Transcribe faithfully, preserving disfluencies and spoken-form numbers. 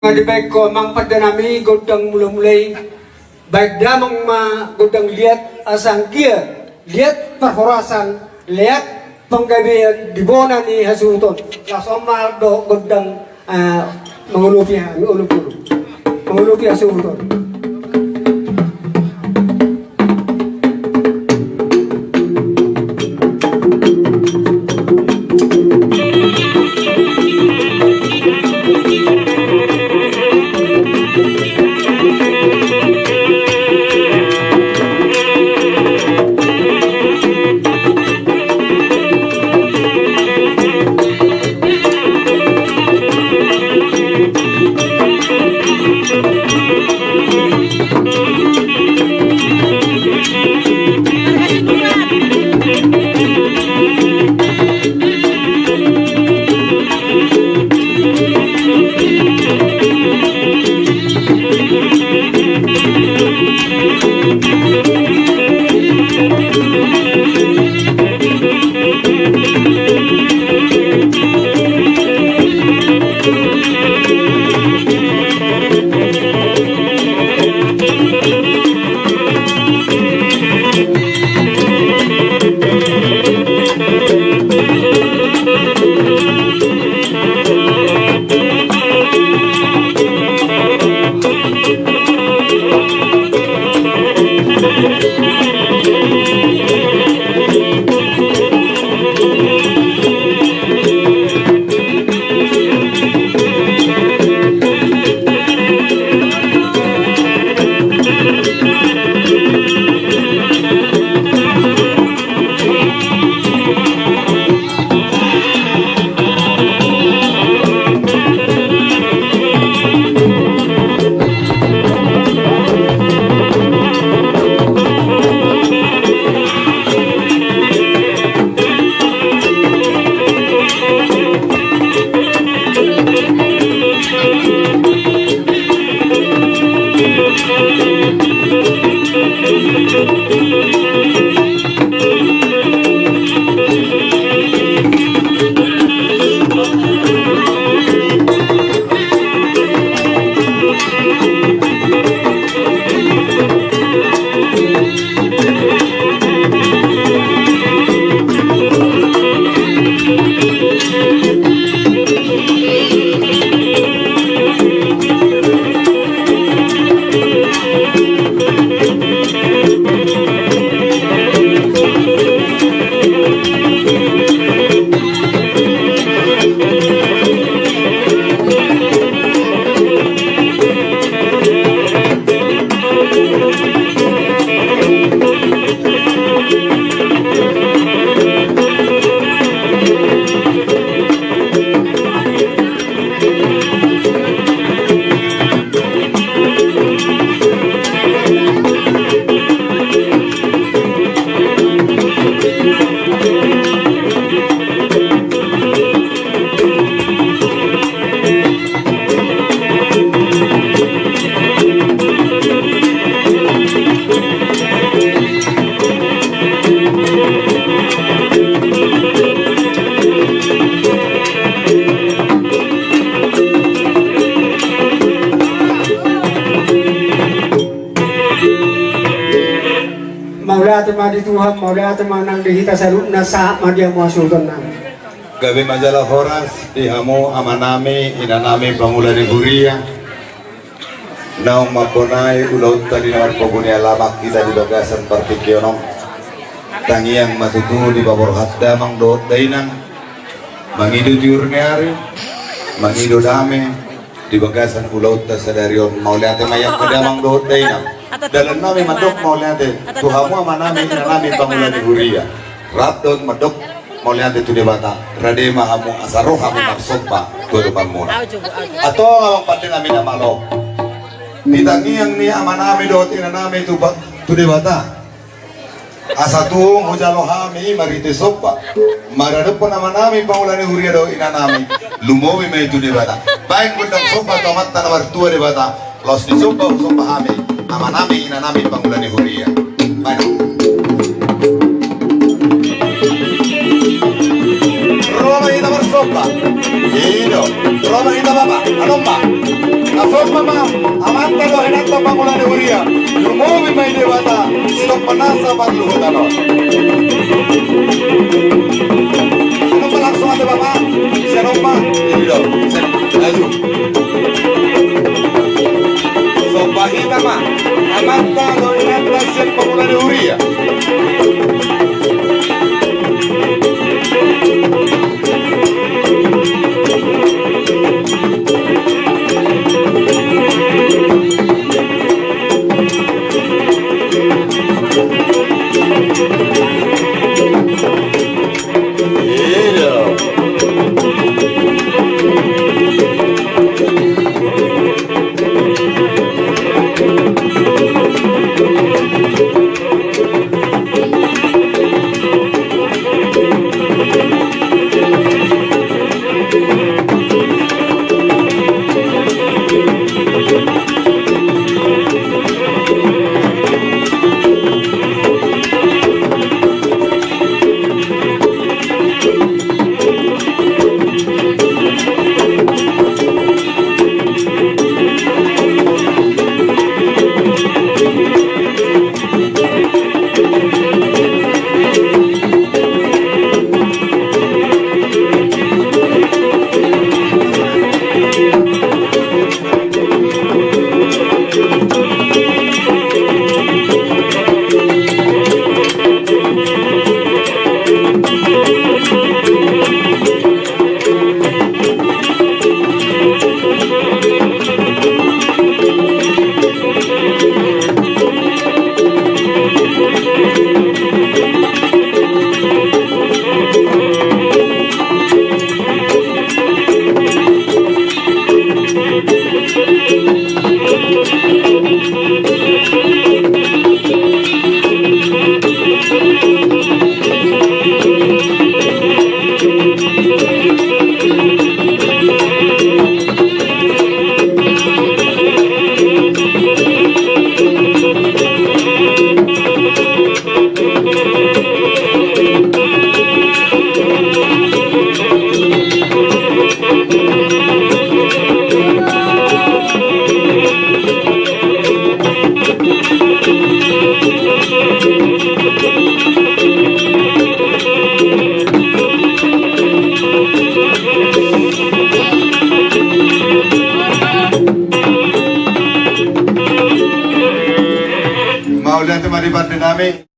Dibaen ho amang pande nami gondang mulamula i, baen damang ma gondang liat, asa anggiat liat parhorasan, liat panggabean di bona ni hasuhuton. Laos on ma dohot gondang, eh, mangolopi, mangolopi, mangolopi hasuhuton. Mauliate ma di Tuhan, mauliate ma nang di hita saluhutna, sahat ma di hamu hasuhutonnami. Gabe ma jala horas di hamu amanami, inanami, pangula ni huria. Naung mamboan ulaonta di na marpogu ni alaman hita di bagasan partingkian on. Tangiang ma tutu dipaborhat damang dohot dainang, mangido tiur ni ari, mangido dame di bagasan ulaonta sadari on. Mauliate ma i angka damang dohot dainang. Dalannami mandok mauliate tu hamu amanami, inanami, pangula ni huria. Rap dohot mandok mauliate tu Debata, rade ma hamu asa ro hamu marsomba tu adopanmuna. Antong amang pande nami na malo, di tangiang ni amanami dohot inanami tu ba-, tu Debata, asa tung hujalo hami marhite somba. Maradophon amanami pangula ni huria dohot inanami, lumobi ma i tu Debata. Baen gondang somba tu Amanta na martua Debata. Laos disomba, husomba hami amanami, inanami, pangula ni huria. Baen. Ro ma hita marsomba. I do. Ro ma hita, Bapak. Adong ma. Asa on ma amanta dohot inanta pangula ni huria, lumobi ma i Debata, sian panasahaton luhut on. Sian on ma langsung ate bapa, sian on ma, ini dong, sian on, laju. Somba hita ma amanta dohot inanta sian pangula ni huria. Mauliate ma di pande nami.